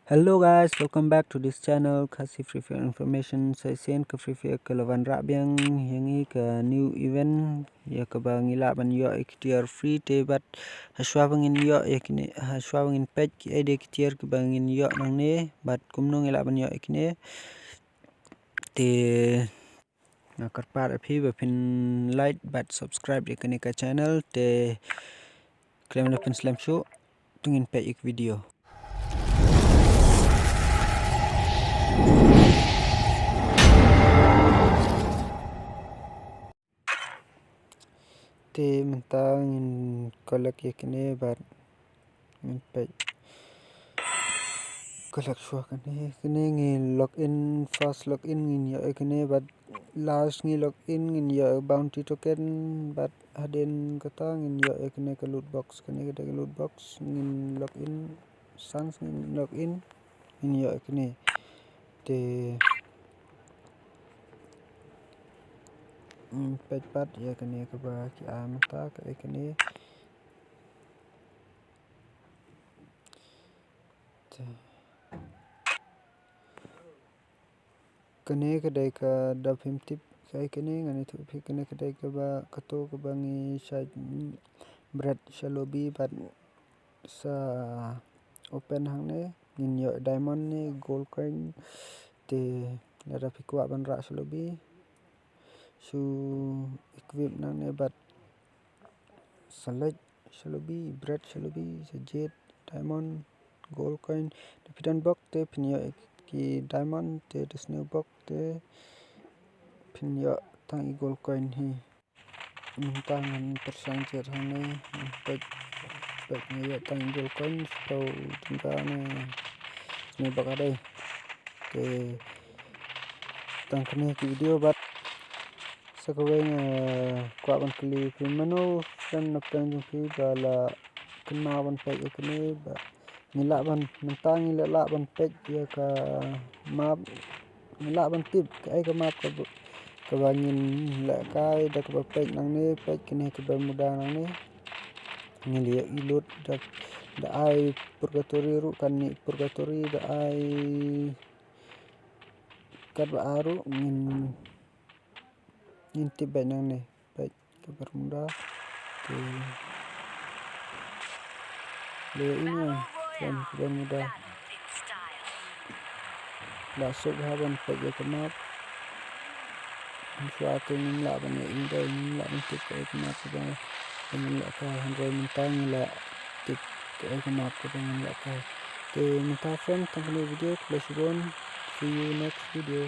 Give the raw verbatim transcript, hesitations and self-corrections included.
Hello guys, welcome back to this channel, Khasi Free Fire Information. Sa shisien ka Free Fire ka la wanrah biang ïa ngi ka new event, ïa kaba ngi lah ban ïoh ïa ki tiar free te bad hashwa ba ngin ïoh ïa kine, hashwa ba ngin peit ki ei de ki tiar kiba ngin ïoh nangne bad kumno ngi lah ban ïoh ïa kine. Te nga kyrpad ïa phi ba phin like bad subscribe ïa kane ka channel te khlem da pynslem shuh, to ngin peit ïa ka video. Te mynta ngin collect ïa kine bad ngin peit. Collect shuwa kane, kine ngin log in, first log in ngin ïoh ïa kine bad last ngi log in ngin ïoh bounty token bad hadien kata ngin ïoh ïa kine ka loot box, kine ka dei ka loot box, ngin log in, sans ngin log in ngin ïoh ïa kine. Te ngin peit pat ïa kane kaba ki ai mynta ka ïa kane. Te kane ka dei ka da phim tip ka ïa kane, ngan ïathuh phi, kane ka dei kaba, kato kaba ngi shait bret sha lobby bad sa open hangne ngin ïoh diamond ne gold coin. Te lada phi kwah ban rah sha lobby, shu equip nangne bad select sha lobby, bret sha lobby, sa jade, diamond, gold coin. Te phi don bok te phin ïoh ki diamond, te da sniew bok te phin ïoh tang i gold coin hi. Mynta ngan pyrshang jade hangne, ngan peit, peit ngan ïoh tang i gold coin, shiphew tyngka ne sniew bok ka dei. Te tang kane ki video bad sa kawei nga kwah ban kylli phi, mano friend na pdeng jong phi ba la kynmaw ban peit ïa kane ba ngi lah ban, mynta ngi lah, lah ban peit ïa ka map, ngi lah ban tip kaei ka map kaba, kaba ngin lehkai da kaba peit nangne, peit kane ka Bermuda nangne. Ngi leh i loot da, da ai purgatory ruh, kane purgatory da ai katba ar ruh ngin, ngin tip beit nangne. Peit ka Bermuda. Te leh ine kan ka Bermuda. La suk ha ban peit ïa ka map. Hynrei te ngim lah ban ïa i dei, ngim lah ban tip kaei ka map kaba ngin lehkai, hynrei mynta ngi la tip kaei ka map kaba ngin lehkai. Te mynta friend, tang kane video, khublei shibun. See you next video.